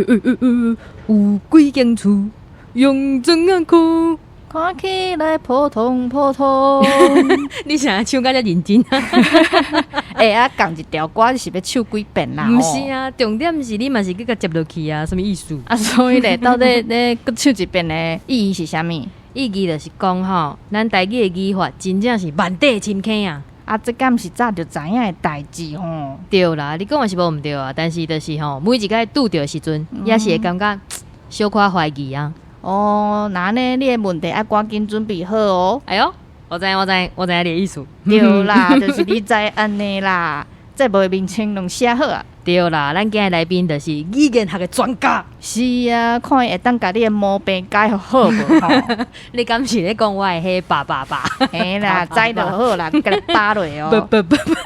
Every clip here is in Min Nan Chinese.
欸欸欸，有幾間厝用磚仔箍。看起來普通普通。你啥唱甲遮認真？欸啊，仝一條歌你是欲唱幾遍啦？毋是啊，重點是你嘛是去共接落去啊，啥物意思？啊，所以咧，到底咧閣唱一遍的意義是啥物？意義就是講吼，咱台語的語法真正是萬底深坑啊！啊，這敢是早就知影的代誌吼？對啦，你講的是無毋對啊，但是就是吼，每一擺拄著的時陣，也是會感覺小可懷疑啊。哦，那按呢，你的問題愛趕緊準備好哦。哎喲，我知我知我知影你的意思。對啦，就是你知按呢啦。節目的名稱攏寫好啊。對啦，咱今日來賓就是語言學的專家。是啊，看伊會當共你的毛病解好無吼？你敢是咧講我的彼爸爸爸？嘿啦，知就好啦，共你扒落哦。不不不不，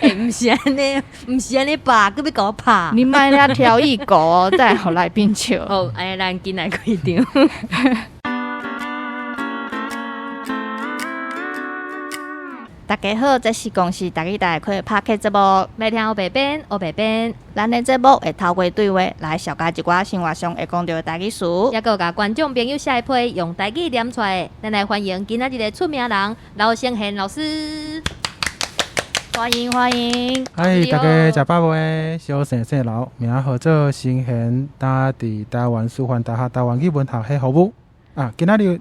欸，毋是按呢，毋是按呢拍，閣欲共我拍。你莫遐挑一狗哦，再予來賓笑。好，按呢咱緊來開場。大家好，這是公視台語台開的 Podcast 節目，欲聽烏白變，烏白變。咱的節目會透過對話來紹介一寡生活上會講著的台語詞，抑閣共觀眾朋友寫的批用台語念出來。咱來歡迎今仔日的出名人劉承賢老師，歡迎歡迎。嗨，大家食飽未？小姓姓劉，名號做承賢，擔佇台灣師範大學台灣語文學系服務。啊，今仔日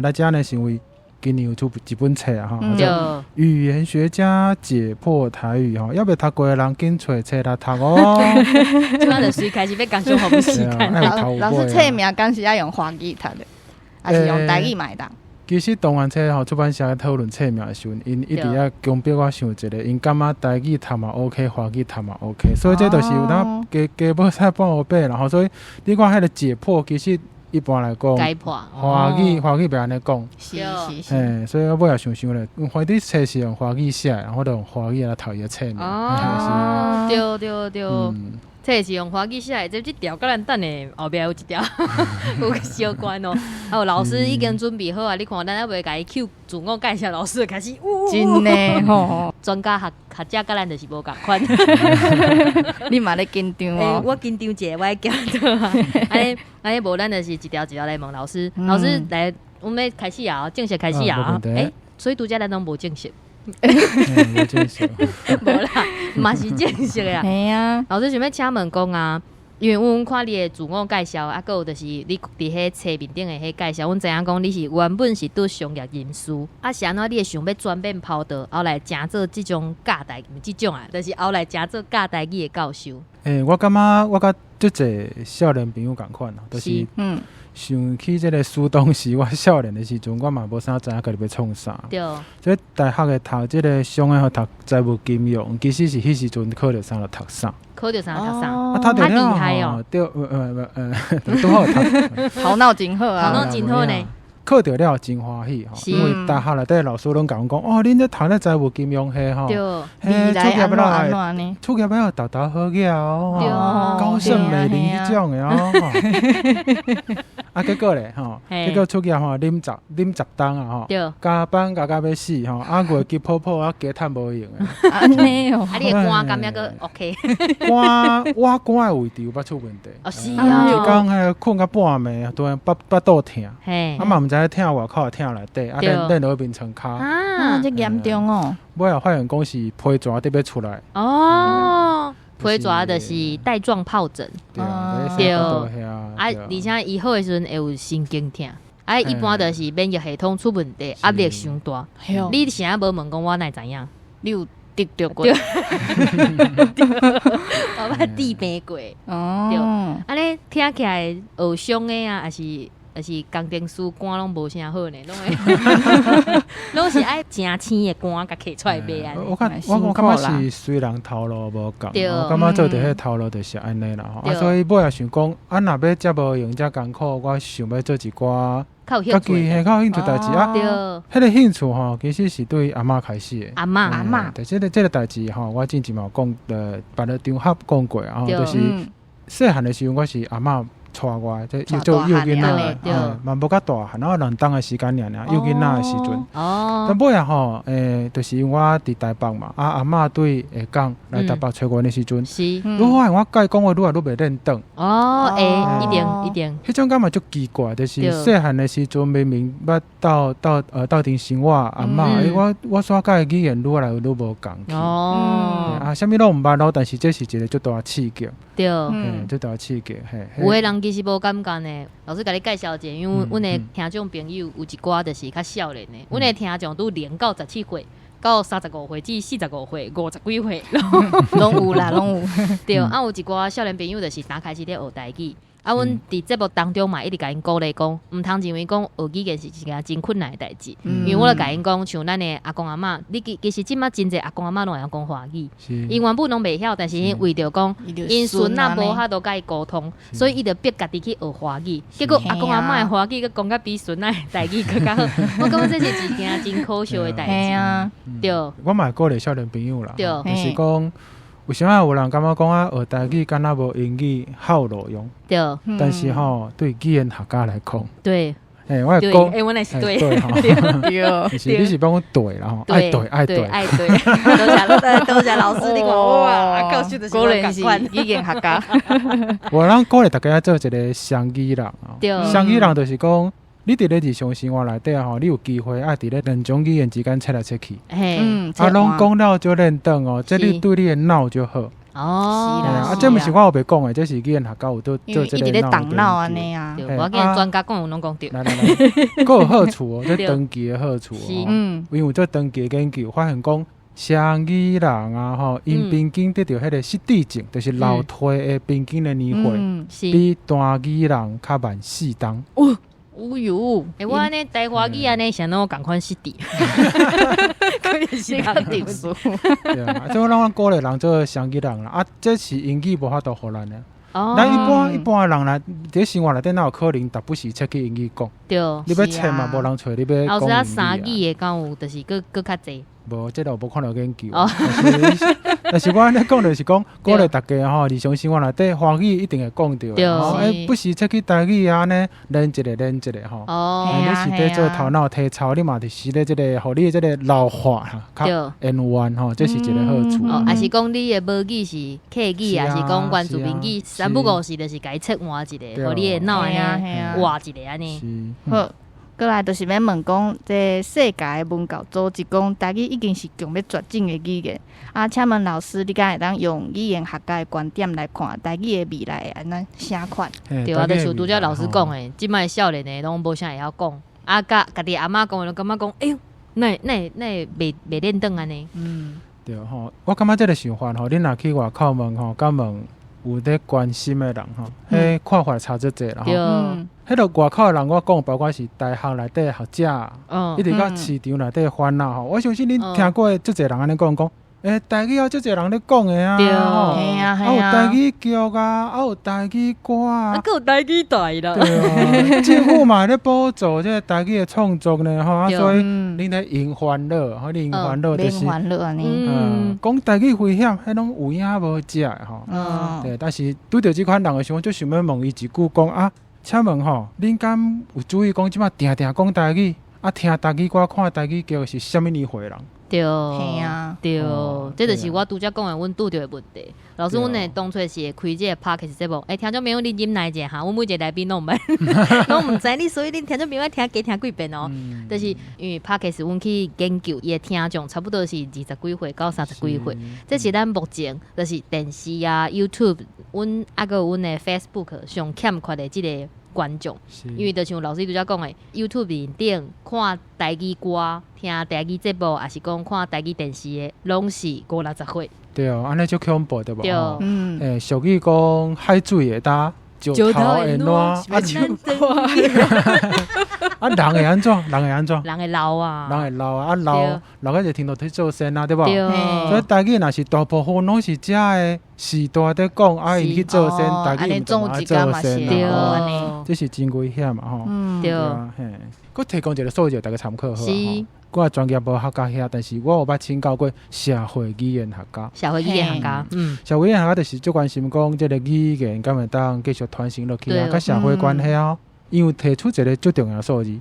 來遮呢是因為今年有出一本冊啊，吼，叫做《語言學家解剖台語》吼，猶未讀過的人緊揣冊來讀哦。這擺就隨開始欲工商服務時間。老師冊名敢是愛用華語讀的，還是用台語嘛會當？其實當然冊吼出版社討論冊名的時陣，𪜶一直愛強迫我想一个，𪜶感覺台語讀嘛 OK，華語讀嘛 OK，所以這就是有當加加無使半烏白啦吼。所以你看彼个解剖，其實一般來講，華語華語袂按呢講，是是是，嘿，所以我尾仔想想咧，反正冊是用華語寫，然後就用華語來讀伊的冊名。哦，對對對，冊是用華語寫的，這這條佮咱等下後壁有一條有相關哦。哦，老師已經準備好啊，你看咱猶未共伊 cue 自我介紹，老師就開始，真的吼，專家學學者佮咱就是無仝款。你嘛咧緊張哦？我緊張一下，我愛行倒啊。按呢按呢，無咱就是一條一條來問老師。老師來，阮欲開始啊，正式開始啊。欸，所以拄才咱攏無正式。無正式。無啦，嘛是正式的啊。嘿啊。老師想欲請問講啊，因為阮看你的自我介紹，啊，閣有就是你佇彼冊面頂的彼介紹，阮知影講你是原本是拄商業人士，啊，是按怎你會想欲轉變跑道，後來成做這種教台，毋是這種啊，就是後來成做教台語的教授。欸，我感覺我佮足濟少年朋友仝款啊，就是想起這个書當時我少年的時陣，我嘛無啥知影家己欲創啥。所以大學的讀這个商業學讀財務金融，其實是彼時陣考著啥就讀啥。考著啥讀啥。啊，讀著了吼，對，拄好讀。頭腦真好啊，頭腦真好呢。考著了真歡喜吼，因為大學內底老師攏共阮講，哦，恁這讀咧財務金融系吼，嘿，出業了，出業了沓沓好額哦，高盛美林彼種的哦。啊，結果咧吼，結果出業吼，忍10冬啊吼，加班加到欲死吼，啊月結泡泡啊，加趁無用的。按呢哦，啊你的肝敢猶閣 OK？肝我肝的位置有捌出問題。哦是啊。一工彼睏到半暝，突然腹腹肚疼。啊嘛毋知疼外口，疼內底，啊練練落眠床跤。啊，這嚴重哦。尾仔發現講是皮蛇得欲出來。哦，皮蛇就是帶狀疱疹。對啊，而且伊好的時陣會有神經疼。啊，一般就是免疫系統出問題，壓力傷大。你啥無問講我哪會知影？你有得著過？我捌治病過。哦。對，按呢聽起來學商的啊，抑是工程師肝攏無啥好呢，攏會攏是愛誠鮮的肝，共揢出來賣按呢。我感覺是隨人頭路無仝，我感覺做著彼頭路就是按呢啦吼。啊，所以尾仔想講，啊，若欲遮無閒遮艱苦，我想欲做一寡較有興趣家己較有興趣代誌啊。彼个興趣吼，其實是對阿嬤開始的。阿嬤阿嬤，對，這个代誌吼，我之前嘛有講，別个場合講過啊，就是細漢的時陣，我是阿嬤。帶我，這做幼囡仔，嘛無較大漢，我兩冬的時間爾爾，幼囡仔的時陣。但尾仔吼，就是因為我佇台北嘛，啊阿嬤對下港來台北揣阮的時陣，愈發現我佮伊講話愈來愈袂輪轉。哦，會，一定一定。彼種感覺足奇怪，就是細漢的時陣明明捌鬥鬥鬥陣生活阿嬤，我煞佮伊語言愈來愈無仝去。啊，啥物攏毋捌咯，但是這是一個足大刺激。足大刺激。嘿。有的人其實無感覺呢。老師共你介紹一下，因為阮的聽眾朋友有一寡就是較少年的，阮的聽眾都0到17歲，到35歲至45歲、50幾歲，攏有啦，攏有。對，啊有一寡少年朋友就是剛開始咧學台語。啊，阮佇節目當中嘛，一直共𪜶鼓勵講，毋通認為講學語言是一件真困難的代誌。因為我就共𪜶講，像咱的阿公阿嬤，你其其實這馬真濟阿公阿嬤攏會曉講華語，𪜶原本攏袂曉，但是𪜶為著講，𪜶孫仔無法度佮伊溝通，所以伊就逼家己去學華語。結果阿公阿嬤的華語閣講甲比孫仔的台語閣較好。我感覺這是一件真可笑的代誌。對，我嘛會鼓勵少年朋友啦，就是講。為啥物有人感覺講啊，學台語敢若無英語較有路用？但是吼，對語言學家來講，欸，我會講，欸，我也是對，對，是你是幫我對啦吼，愛對愛對愛對，多謝多謝老師，你講哇，教授果然是語言學家。我咱鼓勵大家做一個雙語人，雙語人就是講，你佇咧日常生活內底吼，你有機會愛佇咧兩種語言之間切來切去，啊，攏講了就輪轉哦，這你對你的腦就好。哦，是啦，啊，這毋是我有白講的，這是語言學家有做做這個腦腦按呢啊。對，我見專家講有攏講對。來來來，閣有好處哦，這長期的好處哦。因為有做長期的研究，發現講雙語人啊吼，𪜶平均得著彼個失智症，就是老退的平均的年歲，比單語人較慢4冬。哦喲，欸，我按呢台華語按呢，啥攏仝款失智，是較特殊。對啊，這我攏鼓勵人做雙語人啦，啊，這是英語無法度予咱的。咱一般一般的人來佇生活內底，哪有可能逐不時切去英語講？對，你欲切嘛，無人揣你欲講。老師啊，三語的敢有，就是閣閣較濟。無，這個無看著研究。但是，但是我按呢講就是講，鼓勵大家吼，日常生活內底華語一定會講著。欸，不時切去台語啊，按呢練一下練一下吼。哦。你是佇做頭腦體操，你嘛是咧這個，予你的這個老化較延緩吼，這是一個好處。哦，抑是講你的母語是客語，抑是講原住民語，三不五時就是共伊切換一下，予你的腦按呢活一下按呢。好。過來就是欲問講，這世界的文教組織講台語已經是強欲絕種的語言。啊，請問老師，你敢會當用語言學家的觀點來看台語的未來會按怎啥款？對啊，就像拄才老師講的，這擺少年的攏無啥會曉講，啊，佮家己阿嬤講的，攏感覺講，哎喲，哪會哪會袂袂輪轉按呢？對吼，我感覺這個想法吼，恁若去外口問吼，佮問有咧關心的人吼，彼看法差足濟啦吼。彼个外口的人，我講包括是大學內底的學者，一直到市場內底的番仔吼，我相信恁聽過足濟人按呢講講，欸，台語有足濟人咧講的啊，吼，啊有台語劇啊，啊有台語歌啊，啊閣有台語台啦。對啊，政府嘛咧補助這個台語的創作呢，吼，啊所以恁咧用煩惱，吼，恁煩惱就是，嗯，講台語危險，彼攏有影無跡的吼。對，但是拄著這款人的時候，我就想欲問伊一句講啊。請問吼，恁敢有注意講這擺定定講台語，啊聽台語歌、看台語劇是啥物年歲的人？對，對，這就是我拄才講的，阮拄著的問題。老師，阮的當初是會開這個 podcast 節目，欸，聽眾朋友，你忍耐一下哈，阮每一個來賓攏毋捌，攏毋知你，所以恁聽眾朋友聽加聽幾遍哦。就是因為 podcast 阮去研究，伊的聽眾差不多是20幾歲到30幾歲，這是咱目前就是電視啊、YouTube，阮啊閣有阮的 Facebook 上欠缺的這個觀眾，因為就像老師拄才講的，YouTube 面頂看台語歌、聽台語節目，抑是講看台語電視的，攏是五六十歲。對哦，按呢足恐怖對無？對，欸，俗語講海水會焦，石頭會爛，啊，啊，人會按怎？人會按怎？人會老啊，人會老啊，啊老老個就聽到去做仙啊，對無？對，所以台語若是大部分攏是遮个時代佇講，啊，𪜶去做仙，台語毋就愛做仙啊，這是真危險嘛吼。對，嘿，閣提供一個數字，大家參考好啊。我專業無學家遐，但是我有捌請教過社會語言學家。社會語言學家，社會語言學家就是足關心講，這個語言敢會當繼續傳承落去啊，佮社會關係哦。伊有提出一個足重要數字，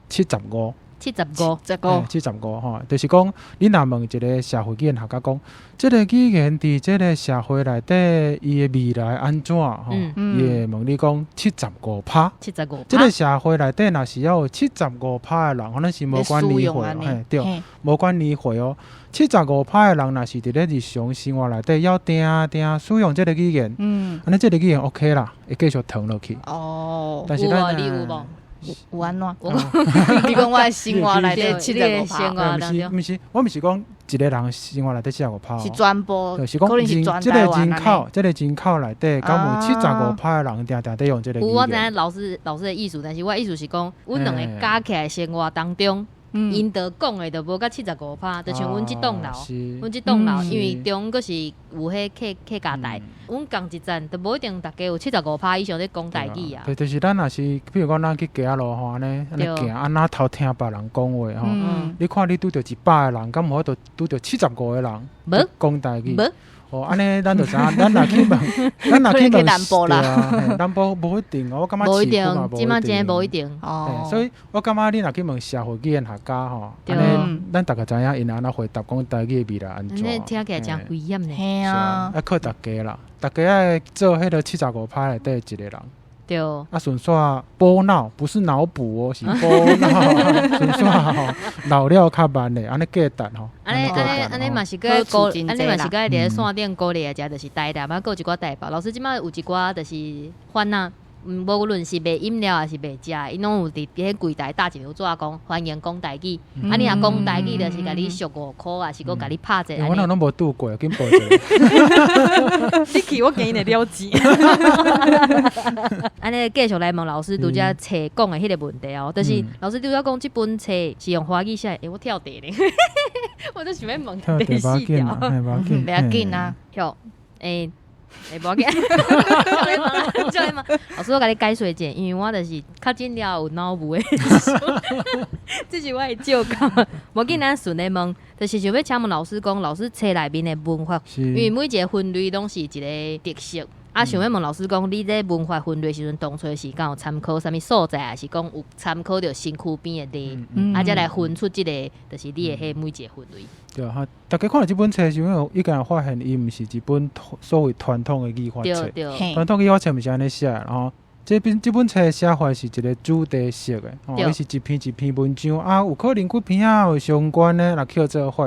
是75，75，75吼，就是講，你若問一個社會語言學家講，這個語言佇這個社會內底，伊的未來按怎吼？伊會問你講75趴，75，這個社會內底若是猶有75趴的人，可能是無管年歲，嘿，對，無管年歲哦。75趴的人若是佇咧日常生活內底，猶定定使用這個語言，按呢這個語言 OK 啦，會繼續傳落去。哦，但是咱你有無？有按怎？你講我的生活內底75趴，毋是毋是，我毋是講一個人生活內底七十五趴，是全部，是講人這個人口，這個人口內底，敢有75趴的人定定佇用這個語言。有，我知影老師老師的意思，但是我的意思是講，阮兩个加起來生活當中，𪜶著講的就無甲七十五趴，就像阮這棟樓，阮這棟樓，因為中閣是有彼客客家台，阮仝一層，就無一定逐家有七十五趴以上咧講台語啊。對，就是咱若是，比如講咱去街仔路吼，按呢按呢行，啊若頭聽別人講話吼，你看你拄著100個人，敢有法度拄著75個人講台語？哦，按呢咱就知影，咱若去問，咱若去問南部啦，對啊，南部無一定，我感覺無一定，這馬真無一定。哦，所以我感覺你若去問社會語言學家吼，按呢咱逐家知影𪜶按怎回答講台語的未來按怎。按呢聽起來真危險呢。嘿啊，啊靠逐家啦，逐家愛做彼个75趴內底一個人。對。啊，順煞補腦，不是腦補哦，是補腦。順煞吼，老了較慢的，按呢價值吼。按呢按呢按呢嘛是閣鼓，按呢嘛是閣佇咧線頂鼓勵遮就是台南啊，閣有一寡台北。老師這馬有一寡就是番仔，無論是賣飲料抑是賣食的，𪜶攏有佇彼櫃台搭一張紙講歡迎講台語。啊，你若講台語，就是共你俗5箍，抑是閣共你拍一下。我若攏無拄過，緊報一下。你去我驚𪜶會了錢。按呢繼續來問老師，拄才冊講的彼个問題哦，就是老師拄才講這本冊是用華語寫的，欸，我跳題咧，我就想欲問第四條，袂要緊啊，好，欸。欸，無要緊，再來問，老師，我共你解說一下，因為我就是較緊了有腦霧的，這是我的借口。無緊，咱順咧問，就是想欲請問老師講，老師冊內面的文法，因為每一个分類攏是一个特色。啊，想欲問老師講，你這文法分類時陣，當初是敢有參考啥物素材，抑是講有參考著身軀邊的例，啊，才來分出這个，就是你的彼每一个分類。對啊，逐家看著這本冊時陣，已經有發現，伊毋是一本所謂傳統的語法冊。傳統語法冊毋是按呢寫的吼。這本冊寫法是一個主題式的，吼，伊是一篇一篇文章，啊，有可能幾篇仔有相關的，若扣做伙，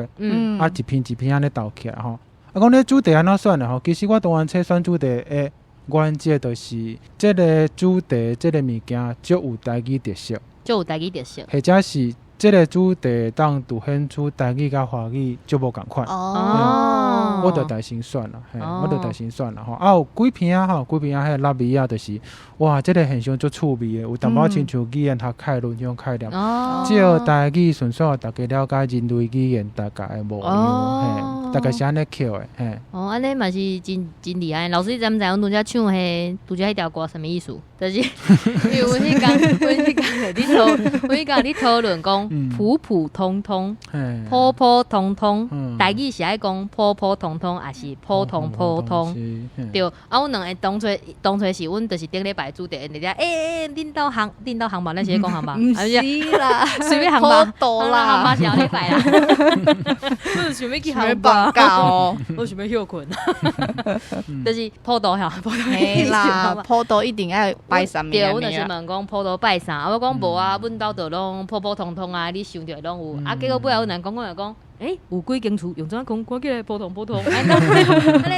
啊，一篇一篇按呢鬥起來吼。啊，講你主題按怎選的吼？其實我當初選主題的原則就是，這个主題這个物件足有台語特色，足有台語特色，或者是這个主題當凸顯出台語佮華語足無仝款。哦，我就大先選啦，嘿，我就大先選啦吼。啊，有幾篇仔吼，幾篇仔彼个辣味仔就是，哇，這个現象足趣味的，有淡薄仔親像語言學概論彼種概念。借台語順紲予逐家了解人類語言大概的模樣，嘿，大概是按呢扣的，嘿。哦，按呢嘛是真真厲害。老師，你知毋知阮拄才唱彼拄才彼條歌啥物意思？就是因為阮彼工，阮彼工佇討，阮彼工佇討論講普普通通，普普通通，台語是愛講普普通通，抑是普通普通？對，啊，阮兩个當初當初是阮就是頂禮拜主題，佇遮欸欸，恁兜烘恁兜烘肉，咱是咧講烘肉，毋是啦，隨便烘肉，普渡啦，烘肉是後禮拜啦。我想欲去烘肉哦，我想欲歇睏，就是普渡吼，普渡啦，普渡一定愛拜啥物？對，阮就是問講普渡拜啥，啊，我講無啊，阮兜就攏普普通通啊，你想著攏有，啊，結果尾後阮人講講就講，欸，有幾間厝用怎講？看起來普通普通，按呢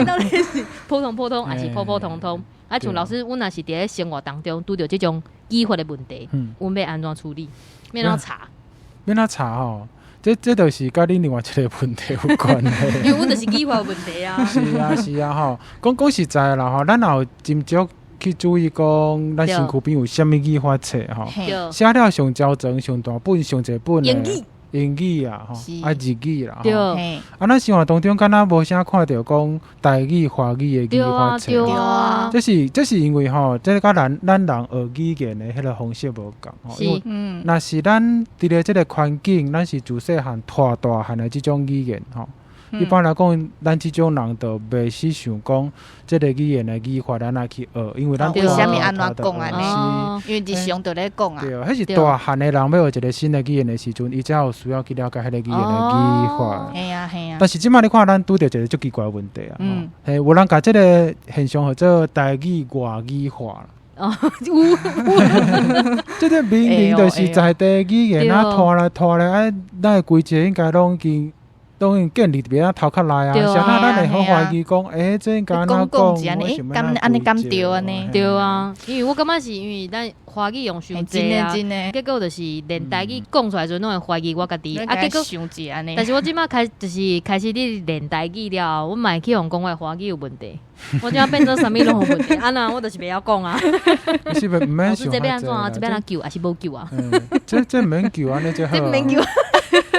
到底是普通普通，抑是普普通通？啊，像老師，阮若是佇咧生活當中拄著這種語法的問題，阮欲按怎處理？欲按怎查？欲按怎查吼？這就是佮你另外一个問題有關的。因為阮就是語法問題啊。是啊是啊吼，講講實在啦吼，咱若有斟酌。去注意講，咱身軀邊有啥物語法冊吼。寫了上佼全、上大本、上濟本的英語英語啊，吼，啊日語啦，吼。啊，咱生活當中敢若無啥看著講台語、華語的語法冊。這是因為吼，這個佮咱人學語言的彼個方式無仝吼。因為若是咱佇咧這個環境，咱是自細漢帶大漢的這種語言吼。一般來講，咱這種人就袂去想講這個語言的語法，咱愛去學，因為咱為啥物按怎講按呢？因為日常就咧講啊。對，彼是大漢的人欲學一個新的語言的時陣，伊才有需要去了解彼個語言的語法。嘿啊嘿啊。但是這擺你看，咱拄著一個足奇怪的問題啊！嘿，有人共這個現象號做台語外語化。哦，有，這個明明就是在地語言啊，拖來拖來，啊，咱的規則應該攏已經。當然建立佇咱頭殼內啊，啥那咱會好懷疑講，欸，這應該按怎講？敢按呢敢對按呢？對啊，因為我感覺是因為咱華語用傷濟啊，結果就是連台語講出來時陣，攏會懷疑我家己。啊，結果但是我這擺開就是開始咧練台語了後，我嘛會去予人講我的華語有問題。我這擺變做啥物攏有問題，啊那我就是袂曉講啊。老師，這欲按怎啊？這欲按怎救還是無救啊？這毋免救按呢，這好。這毋免救。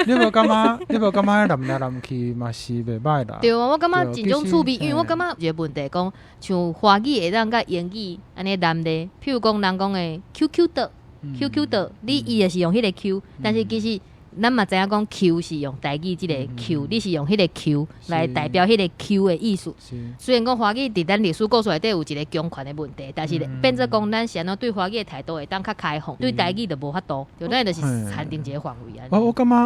你無感覺？你無感覺南來南去嘛是袂䆀啦？對啊，我感覺真種趣味，因為我感覺一個問題講，像華語會當佮英語按呢連咧，譬如講人講的 QQ 的 QQ 的，你伊就是用彼個 Q，但是其實咱嘛知影講 Q 是用台語這個 Q，你是用彼個 Q 來代表彼個 Q 的意思。雖然講華語佇咱歷史故事內底有一個強權的問題，但是變做講咱是按怎對華語的態度會當較開放，對台語就無法度，就咱就是限定一個範圍按呢。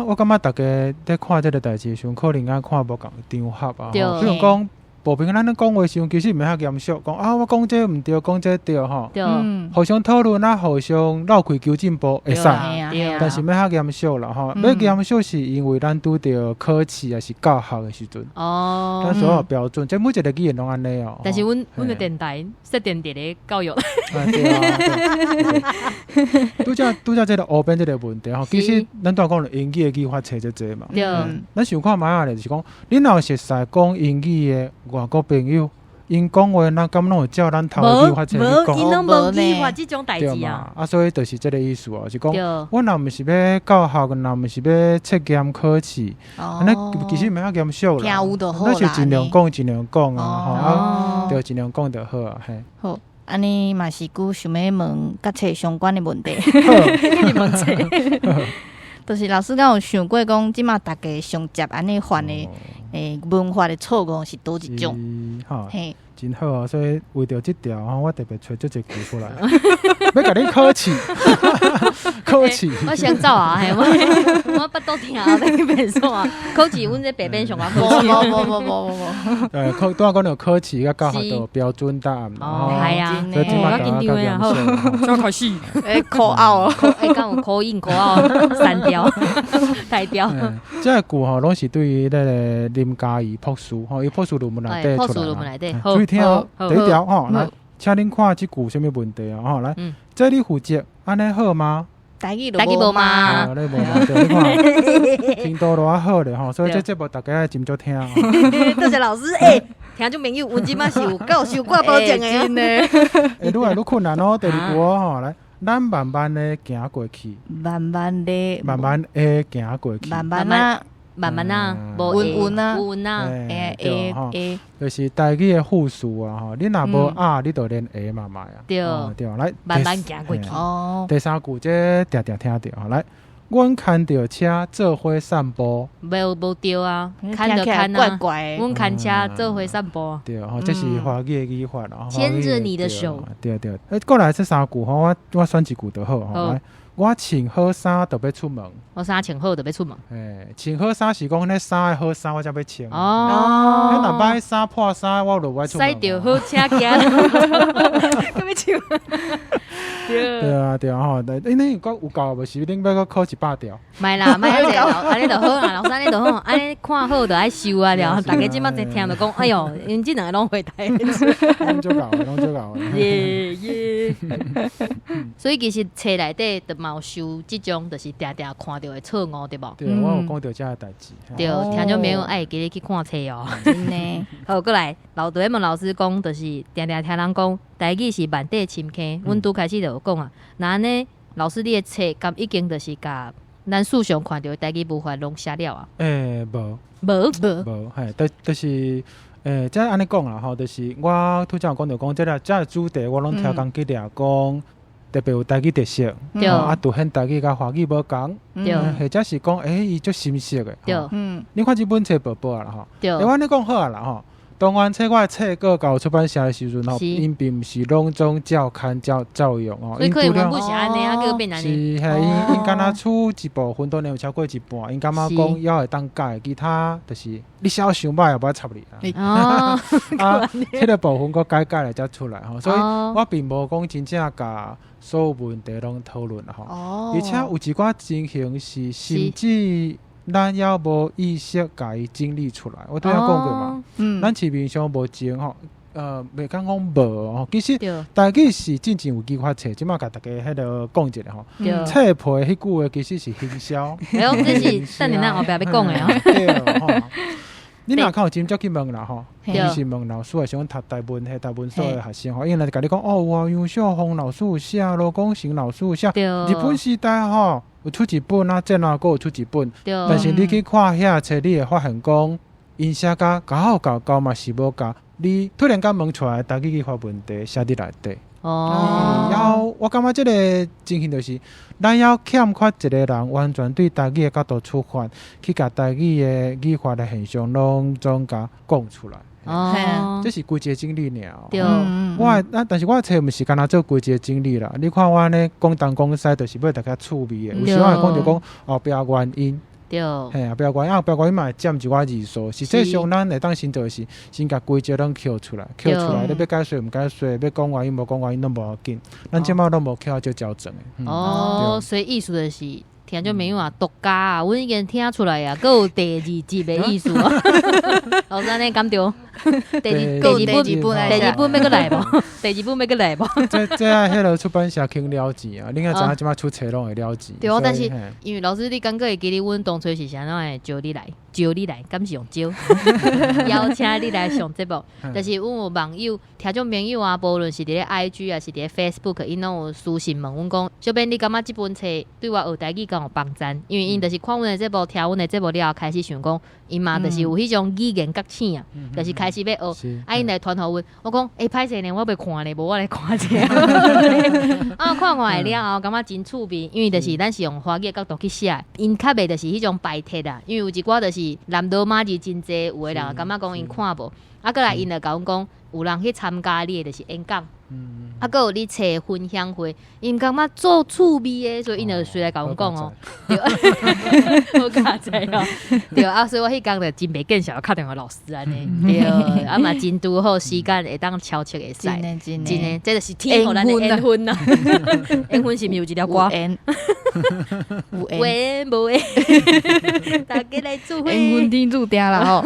我感覺大家佇看這個代誌的時陣，可能愛看無仝場合啊。比如講，部分咱咧講話時陣，其實毋免遐嚴肅，講啊，我講這毋對，講這對吼。互相討論啊，互相鬥氣求進步會使，但是免遐嚴肅啦吼。欲嚴肅是因為咱拄著考試抑是教學的時陣。咱所有標準，這每一個語言攏按呢哦。但是阮阮的電台設定佇咧教育。啊對啊。拄才拄才這個烏邊這個問題吼，其實咱拄仔講英語的語法冊遮濟嘛。咱想看覓仔咧，就是講，恁若有熟似講英語的外國朋友，𪜶講話，咱敢攏有照咱頭的語法冊去講？無，𪜶攏無語法這種代誌啊。啊，所以就是這個意思哦，是講，阮若毋是欲教學，若毋是欲測驗考試，按呢其實毋免遐嚴肅啦。咱是盡量講，盡量講啊，吼啊，對，盡量講就好啊，嘿。好，按呢嘛是閣想欲問佮冊相關的問題。你問冊。就是老師敢有想過講，這馬大家上捷按呢犯的文法的錯誤是佗一種？嘿，真好啊！所以為著這條吼，我特別揣這一句出來，欲共你考試，考試。我先走啊！嘿，我腹肚疼，欲去便所啊。考試，阮這白板上啊。無無無無無無。考拄仔講著考試佮教學都有標準答案。哦，係啊，所以這馬較嚴肅。怎開始？考拗，敢有考音考拗，三條、台條。這個句吼，攏是對於那個林嘉怡博士吼，伊博士論文內底出來。注意聽哦，第一條吼，來，請恁看這句啥物問題啊？吼，來，這你負責，按呢好嗎？台語無嗎？你無嗎？對，你看，聽到偌好咧吼，所以這節目大家愛斟酌聽。多謝老師，欸，聽眾朋友，阮這馬是有夠受過保證的。真的。欸，愈來愈困難哦，第二句哦吼，來，咱慢慢的行過去，慢慢的，慢慢的行過去，慢慢啊。慢慢啊，無穩穩啊，穩啊，會會，就是台語的副詞啊，吼，你若無啊，你就連會嘛莫啊，對對，來，慢慢行過去。哦，第三句這定定聽著，來，阮牽著車做伙散步，無無對啊，牽著牽啊，阮牽車做伙散步，對吼，這是華語的語法啦，牽著你的手，對對，欸，過來這三句吼，我選一句就好吼，來。我穿好衫就欲出門。我衫穿好就欲出門。欸，穿好衫是講彼衫的好衫，我才欲穿。哦。彼若歹衫破衫，我就無愛出門。駛著好車行。閣欲唱。對啊對啊吼，欸，你閣有夠無？是恁欲閣考100條？莫啦，莫遐濟，按呢就好啦，老師按呢就好，按呢看好就愛收啊了。大家這馬在聽就講，哎喲，𪜶這兩個攏會台。攏足𠢕的，攏足𠢕的。耶耶。所以其實冊內底就嘛有收這種，就是定定看著的錯誤，對無？對，我有講著這个代誌。對，聽眾朋友愛會記得去看冊哦。真的。好，過來，老對問老師講，就是定定聽人講，台語是萬塊深坑，阮拄開始就有講啊。若按呢，老師你的冊敢已經就是共咱書上看著的台語文法攏寫了啊？欸，無。無。無。無，嘿，就是這按呢講啦吼，就是我拄才有講著講，這個主題我攏超工去掠講，特別有台語特色，啊，凸顯台語佮華語無仝，或者是講，欸，伊足深色的，你看這本冊薄薄啊啦吼，欸，我按呢講好啊啦吼。當然，冊我的冊稿交出版社的時陣吼，𪜶並毋是攏總照刊照照用哦。所以可能原本是按呢，啊，閣變按呢。是，嘿，𪜶敢若出一部分，當然有超過一半，𪜶感覺講猶會當改，其他就是你寫傷歹也無愛插你啦。啊，彼個部分閣改改來才出來吼，所以我並無講真正共所有問題攏討論吼。而且有一寡情形是甚至咱猶無意識共伊整理出來，我拄才講過嘛，咱市面上無種吼，袂敢講無吼，其實台語是真正有語法冊，這馬共大家彼個講一下吼。冊皮彼句話其實是行銷。哎喲，這是等下咱後壁欲講的哦。對吼，你若較有真少去問啦吼，你是問老師，還是講讀台文系、台文所的學生吼，𪜶若共你講哦，有啊，楊秀峰老師有寫，羅廣成老師有寫，日本時代吼有出一本啊，戰後閣有出一本，但是你去看遐冊，你會發現講，𪜶寫甲厚厚厚嘛是無共你突然間問出來台語語法問題寫佇內底。然後我感覺這個情形就是，咱猶欠缺一個人完全對台語的角度出發，去共台語的語法的現象攏總共講出來。這是規個整理爾。我啊，但是我的冊毋是干焦做規個整理啦。你看我按呢講東講西，就是欲大家趣味的。有時我會講著講後壁原因。嘿，後壁原因，後壁原因嘛會佔一寡字數。實際上，咱會當先做的是，先共規則攏抾出來，抾出來，你欲解說毋解說，欲講原因無講原因攏無要緊。咱這馬攏無抾足焦整的。哦，所以意思就是，聽眾朋友啊，獨家啊，阮已經聽出來啊，閣有第二集的意思啊。老師按呢敢對？第二本，第二本欲閣來無？第二本欲閣來無？這愛彼个出版社肯了錢啊！你應該知影這馬出冊攏會了錢。對啊，但是因為老師，你感覺會記得阮當初是啥怎會招你來？招你來，敢是用招？邀請你來上節目。但是阮有網友、聽眾朋友啊，無論是佇咧 IG 抑是佇咧 Facebook，𪜶攏有私信問阮講，小編你感覺這本冊對我學台語敢有幫贊？因為𪜶就是看阮的節目、聽阮的節目了後，開始想講，𪜶嘛就是有彼種語言覺醒啊，就是開始欲學。啊，𪜶來傳予阮，我講，欸，歹勢呢，我袂看呢，無我來看一下。啊，看看了後，感覺真趣味，因為就是咱是用華語的角度去寫，𪜶較袂就是彼種排斥啦。因為有一寡就是南羅馬字真濟，有的人感覺講𪜶看無，啊，閣來𪜶就共阮講，有人去參加你的就是演講，啊，閣有你冊分享會，𪜶感覺足趣味的，所以𪜶就隨來共阮講哦。對，好佳哉哦。對啊，所以我彼工就真袂見笑，敲電話老師按呢，對，啊嘛真拄好時間會當敲切會使，真的真的，真的，這就是天予咱的緣分啊。緣分是毋是有一條歌？有緣無緣，大家來做伙。緣分天注定啦吼。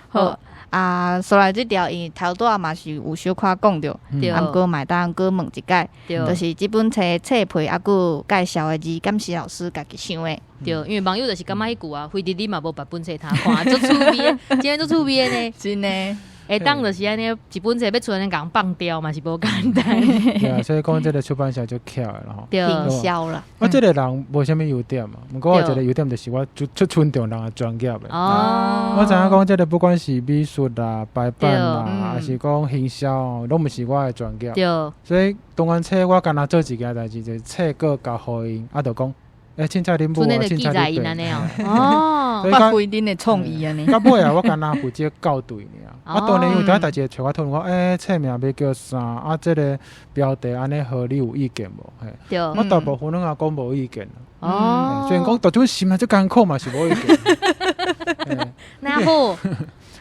好啊，所來這條因為頭拄仔嘛是有小可講著，啊，毋過嘛會當閣問一擺，就是這本冊冊皮抑閣有介紹的字，敢是老師家己想的？對，因為網友就是感覺彼句啊，非得你嘛無別本冊通看，足趣味的，真的足趣味的呢。真的。會當就是按呢，一本冊欲出按呢共人放掉嘛是無簡單。對啊，所以講這個出版社就巧的啦吼。行銷啦。我這個人無啥物優點嘛，毋過我有一個優點就是我足尊重人的專業的。我知影講這個不管是美術啦、排版啦，還是講行銷，攏毋是我的專業。所以當然冊我干焦做一件代誌，就是冊稿交予𪜶，啊，就講，欸，凊彩恁母啊，凊彩恁爸。發揮恁的創意按呢。到尾啊，我干焦負責校對爾。啊，當然有當代誌會揣我討論講，欸，冊名欲叫啥？啊，這個標題按呢好，你有意見無？嘿，我大部分攏也講無意見。雖然講大陣心內足艱苦嘛，是無意見。那好。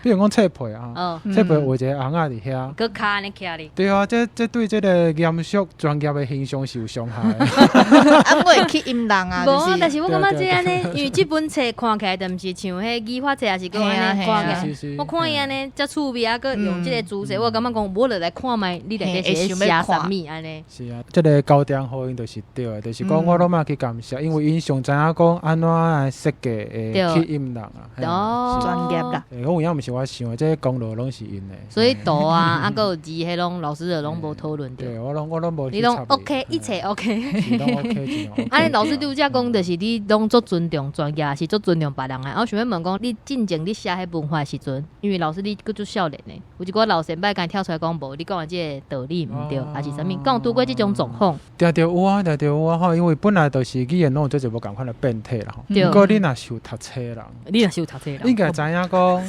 比如講冊皮啊，冊皮畫一個尪仔佇遐，閣跤按呢徛咧。對啊，這對這個嚴肅專業的形象是有傷害的。啊，我會去陰人啊。無啊，但是我感覺這按呢，因為這本冊看起來就毋是像彼語法冊，抑是閣按呢看起來。我看伊按呢遮趣味啊，閣用這個姿勢，我感覺講我就來看覓你內底是寫啥物按呢。是啊，這個交點予𪜶就是對的，就是講我攏嘛去感謝，因為𪜶上知影講按怎來設計會吸引人啊。哦，專業啦。我有影毋是我。我想的，這个功勞攏是𪜶的。所以圖啊，啊，閣有字，彼攏老師就攏無討論著。對，我攏無你攏 OK，一切 OK。是攏 OK，盡量 OK。啊，你老師拄才講，就是你攏足尊重專業，是足尊重別人的。我想欲問講，你進前你寫彼文化的時陣，因為老師你閣足少年的，有一寡老前輩共跳出來講，無，你講的這个道理毋對，抑是啥物？敢有拄過這種狀況？定著有啊，定著有啊吼，因為本來就是語言攏有做一無仝款的變體啦吼。毋過你若是有讀冊的人，你若是有讀冊的應該知影講，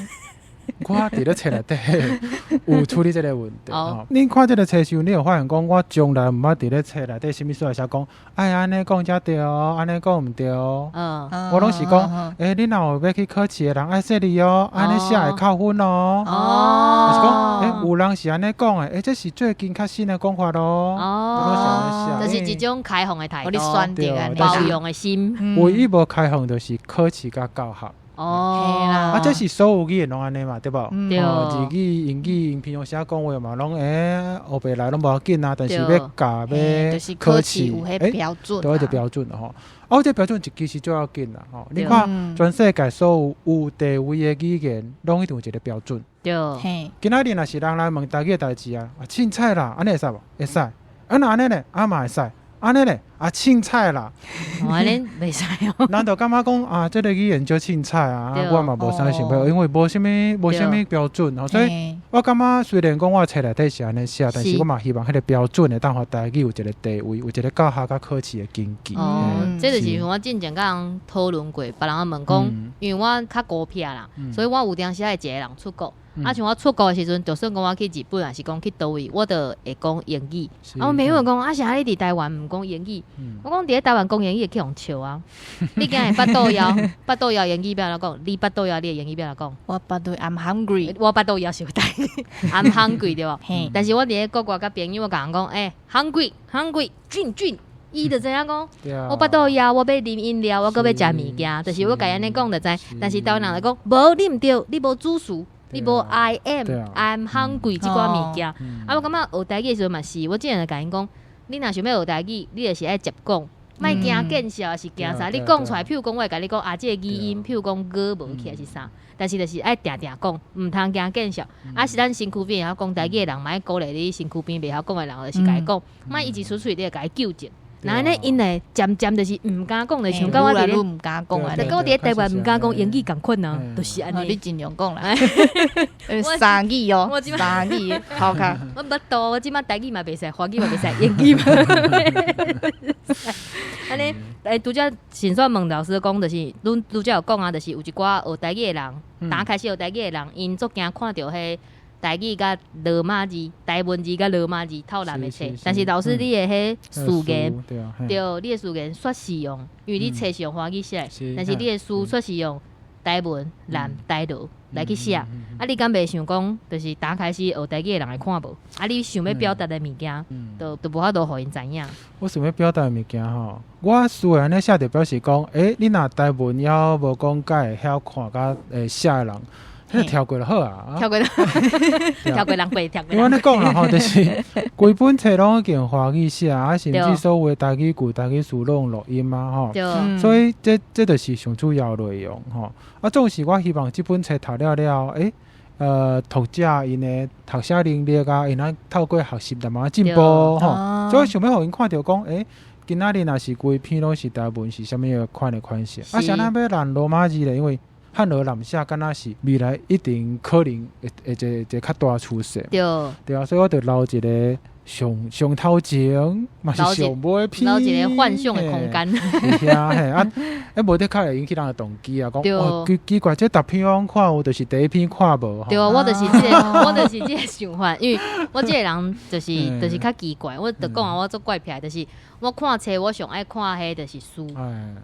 我佇咧冊內底有處理這个問題吼。恁看這个冊時，你會發現講，我從來毋捌佇咧冊內底啥物所在寫講，哎按呢講才對，按呢講毋對。我攏是講，欸，你若有欲去考試的人愛說你哦，按呢寫會扣分哦。就是講，欸，有人是按呢講的，欸，這是最近較新的講法囉。哦，這是一種開放的態度，包容的心。唯一無開放就是考試佮教學。哦，啊，這是所有語言攏按呢嘛，對無？對。日語、英語，𪜶平常時講話嘛，攏欸，烏白來攏無要緊啊。但是欲教欲考試，欸，標準，對，這標準吼。啊，這標準其實最要緊啦，吼。你看，全世界所有有地位的語言，攏一定有一个標準。對。今仔日若是人來問台語的代誌啊，啊，凊彩啦，按呢會使無？會使。啊，若按呢咧，啊嘛會使。按呢咧，啊凊彩啦，按呢袂使哦。人就感覺講啊，這个語言叫凊彩啊，我嘛無啥想欲，因為無啥物標準吼，所以我感覺雖然講我冊內底是按呢寫，但是我嘛希望彼个標準會當予台語有一个地位，有一个教學佮考試的根據。哦，這就是我進前佮人討論過，別人問講，因為我較孤僻啦，所以我有當時愛一个人出國。啊，像我出國的時陣，就算講我去日本，抑是講去佗位，我都會講英語。啊，阮朋友講，啊，啥你佇台灣毋講英語？我講佇咧台灣講英語會去予人笑啊！你今日腹肚枵，腹肚枵英語欲按怎講？你腹肚枵，你的英語欲按怎講？我腹肚 I'm hungry。我腹肚枵是有台語，I'm hungry 對無？但是我佇咧國外佮朋友，我共人講，欸，hungry，hungry，俊俊。伊就知影講，我腹肚枵，我欲啉飲料，我閣欲食物件，就是我共伊按呢講就知。但是台灣人來講，無你毋對，你無主詞。你無 I am I'm hungry 這寡物件，啊，我感覺學台語的時陣嘛是，我之前就共𪜶講，你若想欲學台語，你就是愛捷講，莫驚見笑，抑是驚啥？你講出來，譬如講，我會共你講啊，這个語音，譬如講𠊎無去抑是啥，但是就是愛定定講，毋通驚見笑。啊，是咱身軀邊會曉講台語的人，嘛愛鼓勵你身軀邊袂曉講的人，就是共伊講，莫一直出喙，你會共伊糾正。若按呢，𪜶會漸漸就是毋敢講，就像佮我佇咧毋敢講啊，就佮我佇咧台灣毋敢講英語仝款啊，就是按呢。你盡量講啦，三語哦，三語好卡。我無多，我這擺台語嘛袂使，華語嘛袂使，英語嘛袂使。按呢，欸，拄才先煞問老師講，就是阮拄才有講啊，就是有一寡學台語的人，剛開始學台語的人，𪜶足驚看著彼台語佮羅馬字、台文字佮羅馬字透難的冊，但是老師你的彼序言，對，你的序言煞是用，因為你冊是用華語寫，但是你的序煞是用台文、南台羅來去寫，啊，你敢袂想講，就是剛開始學台語的人會看無？啊，你想欲表達的物件，都無法度予𪜶知影。我想欲表達的物件吼，我序言按呢寫就表示講，欸，你若台文猶無講較會曉看佮會寫的人。彼跳過就好啊，跳過，跳過人過，跳過。因為按呢講啦吼，就是規本冊攏已經華語寫啊，甚至所有的台語句、台語詞攏用錄音啊吼，所以這就是上主要內容吼。啊，總是我希望這本冊讀了了，欸，讀者𪜶的讀寫能力啊，會當透過學習慢慢進步吼。所以想欲予𪜶看著講，欸，今仔日若是規篇攏是台文，是啥物款的款式？啊，啥咱欲連羅馬字咧？因為漢羅濫寫，敢若是未來一定可能會一個較大趨勢。對啊，所以我就留一个上上頭前，嘛是上尾篇，留一个幻想的空間。是啊，嘿啊，欸，無得較會引起人的動機啊，講哦，奇奇怪，這逐篇我看有，就是第一篇看無。對啊，我就是這个，我就是這个想法，因為我這个人就是較奇怪，我就講啊，我足怪癖，就是我看冊，我上愛看彼就是序，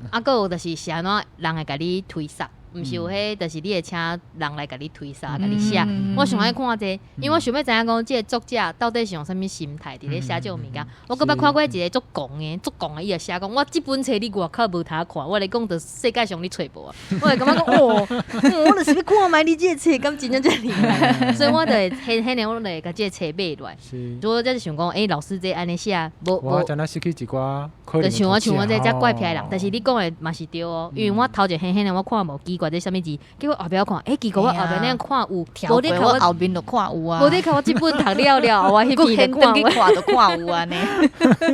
啊，閣有就是是按怎人會共你推捒。毋是有彼，就是你會請人來共你推捒、共你寫。我上愛看這个，因為我想欲知影講，這个作者到底是用啥物心態佇咧寫這種物件。我閣捌看過一个足戇的、足戇的，伊就寫講，我這本冊你外口無通看，我來講，就世界上你揣無啊。我會感覺講，哦，我就是欲看覓你這个冊，敢真正遮厲害。所以我就會，彼彼年我就會共這个冊買落來。所以我才是想講，欸，老師這按呢寫，無無。我真正失去一寡。就像我像我這遮怪癖的人，但是你講的嘛是對哦，因為我頭前彼彼年我看無記。怪這啥物字，結果後壁我看，欸，奇怪，我後壁那樣看有，跳過我後面就看有啊，無你看我這本讀了了，我彼篇就看去看就看有按呢，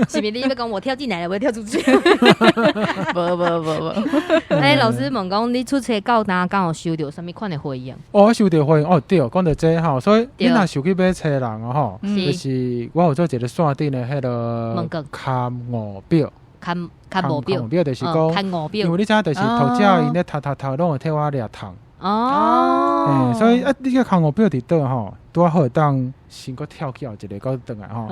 是毋是你欲講我跳進來了，我跳出去？無無無無。欸，老師問講，你出冊到今敢有收著啥物款的回應？哦，我收著回應，哦對，講著這吼，所以你若想去買冊人吼，就是我有做一個線頂的彼个勘誤表。勘勘誤表，表就是講，因為你知影，就是讀者𪜶咧讀讀讀，攏會替我掠蟲。哦，所以啊，你這勘誤表佇佗吼，拄仔好會當先閣跳起後一个閣轉來吼。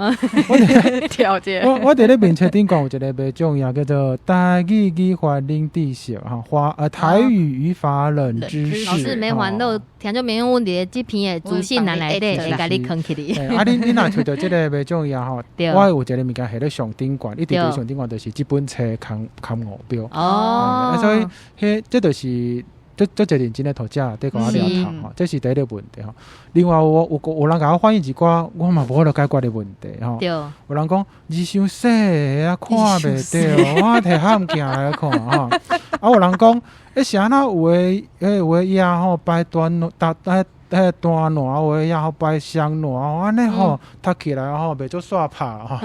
我跳這我佇咧面冊頂懸有一个袂重要，叫做台語語法冷知識吼，華台語語法冷知識。老師免煩惱，聽眾朋友，阮佇咧這篇的資訊欄內底會共你囥起來。啊，你若揣著這个袂重要吼，我有一个物件下咧上頂懸，一直佇上頂懸就是這本冊勘勘誤表。哦，所以彼這就是。足足濟認真的讀者佇共我掠蟲吼，這是第一个問題吼。另外有有有人共我反映一寡，我嘛無法度解決的問題吼。有人講字傷細啊，看袂著，我提譀鏡來看吼。啊，有人講，欸，是按怎有的，欸，有的葉吼排單單單彼單爛，有的葉吼排雙爛，按呢吼讀起來吼袂足煞拍吼。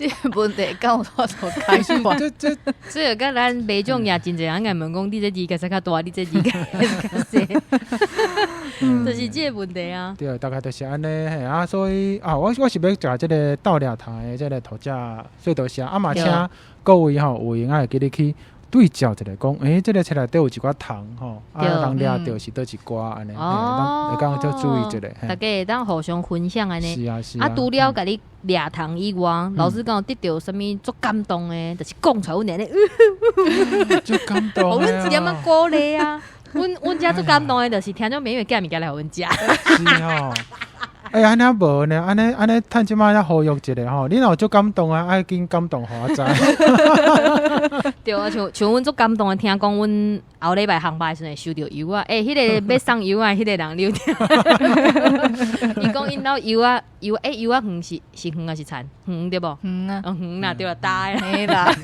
這個問題敢有法度解決？這這這個佮咱民眾也真濟人愛問講，你這字會使較大，你這字會使較細，就是這個問題啊。對，大概就是按呢嘿啊，所以啊，我是欲共這个鬥掠蟲的這个讀者說多謝，啊嘛請各位吼有閒仔會記得去對照一下，講，欸，這个冊內底有一寡蟲吼，啊，人掠著是佗一寡按呢，會當就注意一下。大家會當互相分享按呢。是啊是啊。啊，除了共你掠蟲以外，老師敢有得著啥物足感動的，就是講出來阮按呢，足感動。予阮一點仔鼓勵啊！阮阮遮足感動的，就是聽眾朋友寄物件來予阮食。是吼。欸，按呢無呢，按呢按呢，趁這擺才呼籲一下吼，你若有足感動啊，愛緊感動予我知。對啊，像像阮足感動的，聽講阮後禮拜航班的時陣會收著郵仔，欸，彼个欲送郵仔彼个人，你有聽？伊講𪜶兜郵仔郵欸郵仔園是是園抑是田？園對無？園啊，園啦，對啦，大的。嘿啦。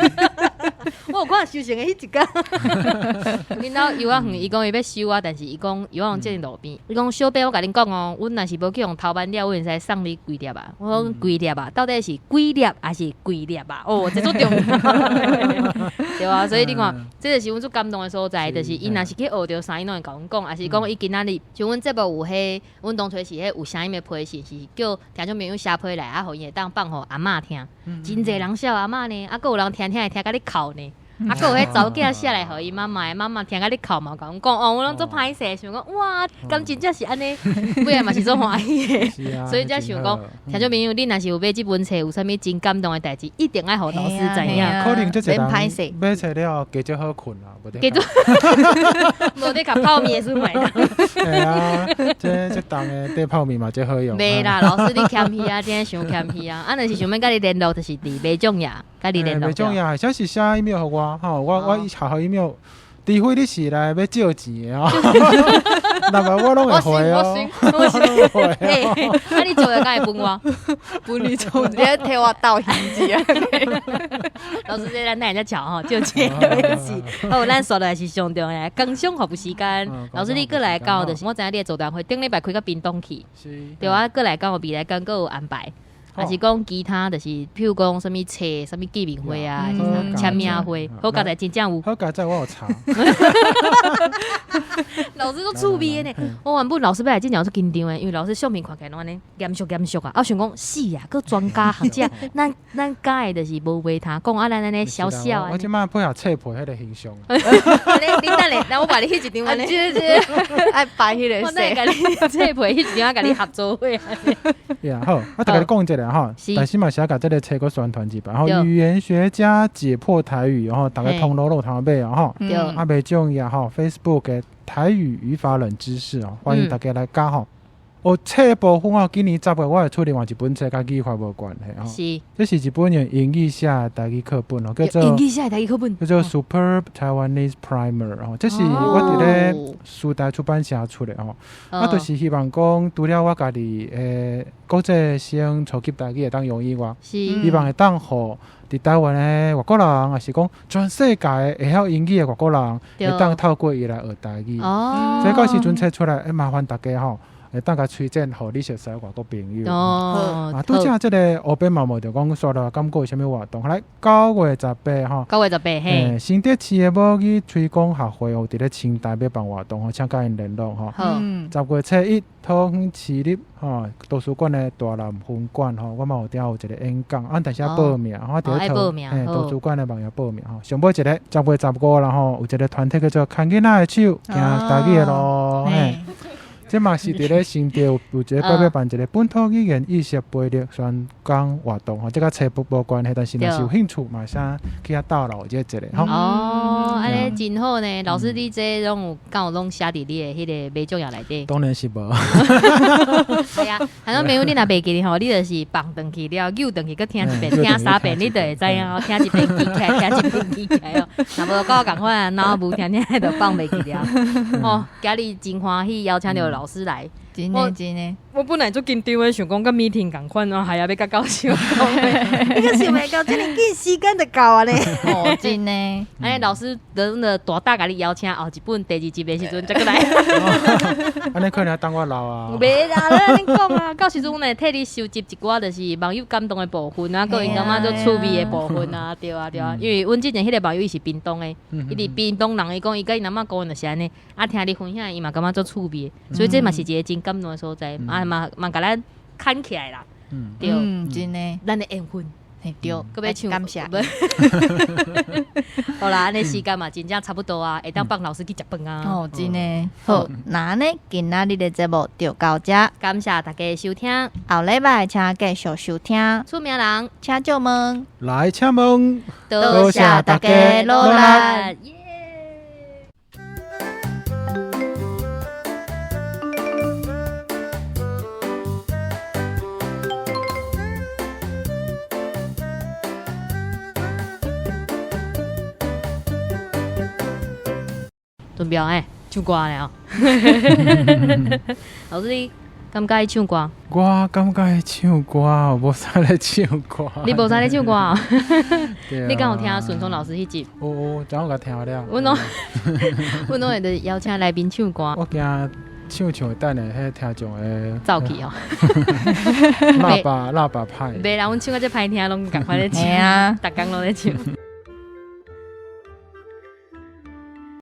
我有看收成的彼一工，𪜶兜郵仔園，伊講伊欲收啊，但是伊講郵仔攏踭佇路邊。伊講小伯，我共恁講哦，阮若是無去予偷挽了，阮會使送你幾粒啊。我講幾粒啊，到底是幾粒抑是規粒啊？哦，這足重要。對啊，所以你看，這就是阮足感動的所在，就是伊若是去學著啥，伊攏會共阮講，抑是講伊今仔日像阮節目有彼，阮當初是彼有聲音的批信，是叫聽眾朋友寫批來，啊，予𪜶會當放予阿嬤聽。真濟人寫阿嬤呢，啊，閣有人聽聽會聽共咧哭呢。啊，閣有彼查某囝寫來予伊媽媽的，媽媽聽共咧哭嘛，共阮講哦，阮攏足歹勢，想講哇，敢真正是按呢，尾仔嘛是足歡喜的，所以才想講，聽眾朋友，你若是有買這本冊，有啥物真感動的代誌，一定愛予老師知影。可能這濟人買冊了後，加足好睏啊，無得。加足，無得共泡麵的時買。對啊，這這當的底泡麵嘛，足好用。袂啦，老師你謙虛啊，真傷謙虛啊，啊，若是想欲共你聯絡，就是佇麥種爺，共你聯絡。麥種爺，或者是寫 email 予我，吼，我我學校 email，除非你是來欲借錢的吼，若無我攏會回哦。我是回。啊，你借的敢會分我？分你做，你愛替我鬥還錢啊？老師，這咱等下才巧吼，借錢的事。好，咱煞落來是上重要的工商服務時間。老師，你過來到就是我知影你的座談會頂禮拜開到屏東去，對啊，過來敢有未來敢閣有安排？抑是講其他，就是譬如講啥物冊、啥物見面會啊，簽名會，好佳哉真正有。好佳哉我有查。老師都趣味的呢。我原本老師欲來真正足緊張的，因為老師相片看起來攏按呢嚴肅嚴肅啊。啊，想講死啊，閣專家學者，咱咱教的就是無話通講啊，咱按呢小小的。我這擺配合冊皮彼个形象。你你等下，來我把你彼一張按呢，愛擺彼个。我等下共你冊皮彼一張，共你合作伙。呀好，我逐共你講一下吼，但是嘛是愛共這个冊閣宣傳一擺吼。語言學家解破台語吼，逐家通路攏有通買哦吼。啊，袂重要吼，Facebook 的台語語法冷知識哦，歡迎大家來加吼。哦，冊部分哦，今年十月我會出另外一本冊，佮語法無關係吼。這是一本用英語寫的台語課本哦，叫做英語寫的台語課本，叫做 Superb Taiwanese Primer 哦，這是我佇咧師大出版社出的吼。啊，就是希望講，除了我家己的國際生初級台語會當用以外，希望會當予佇台灣的外國人，抑是講全世界會曉英語的外國人，會當透過伊來學台語。所以到時陣冊出來，會麻煩大家吼，會當共推薦予你熟識的外國朋友。啊，拄才這个烏邊嘛無著講煞落感覺有啥物活動？來9月18吼，9月18嘿，新竹市的母語推廣學會有佇咧清大欲辦活動吼，請佮𪜶聯絡吼。10月初1，桃園市立吼圖書館的大南分館吼，我嘛有佇遐有一個演講，啊，但是愛報名，吼，佇咧圖書館的網頁報名吼。上尾一个10月15啦吼，有一個團體叫做牽囡仔的手，行台語的路，嘿。這嘛是佇咧新竹有一個八八辦一個本土語言意識培育宣講活動吼，這佮冊無關係，但是若是有興趣嘛，會使去遐鬥蹂這一个吼。哦，按呢真好呢，老師你這攏有敢有攏寫佇你的彼个網頁內底？當然是無。係啊，反正朋友你若袂記得吼，你就是放轉去了，扭轉去，閣聽一遍，聽三遍，你就會知影哦。聽一遍記起來，聽一遍記起來哦。若無佮我仝款，腦無聽聽就放袂記了。哦，今日真歡喜邀請著老師來，真的真的，我本來足緊張的，想講佮 meeting 仝款，然後還要欲佮教授講，你閣想袂到，遮爾緊時間就到啊咧！哦，真的。按呢老師等了大大共你邀請後一本第二集的時陣，才閣來。按呢可能要等我老啊。袂啦，你按呢講啊，到時陣阮會替你收集一寡就是網友感動的部分啊，閣𪜶感覺足趣味的部分啊，對啊對啊，因為阮之前彼個網友伊是屏東的，伊佇屏東人，伊講伊佮𪜶阿嬤講的就是按呢，啊聽你分享，伊嘛感覺足趣味的，所以這嘛是一個真感動的所在，啊嘛嘛共咱牽起來啦，對，真的，咱的緣分。對，閣欲唱感謝。好啦，按呢時間嘛，真正差不多啊，會當放老師去食飯啊。哦，真的。好，那按呢，今仔日的節目就到這。感謝大家收聽。後禮拜請繼續收聽。出名人，請借問。來請問。多謝大家努力。準備欸，唱歌了。老師，你敢佮意唱歌？我敢佮意唱歌，無啥咧唱歌。你無啥咧唱歌啊？你敢有聽順聰老師彼集？有有，昨昏共聽了。阮攏阮攏會著邀請來賓唱歌。我驚唱唱，等下彼聽眾會走去哦。喇叭喇叭歹。袂啦，阮唱甲這歹聽，攏仝款咧唱，逐工攏咧唱。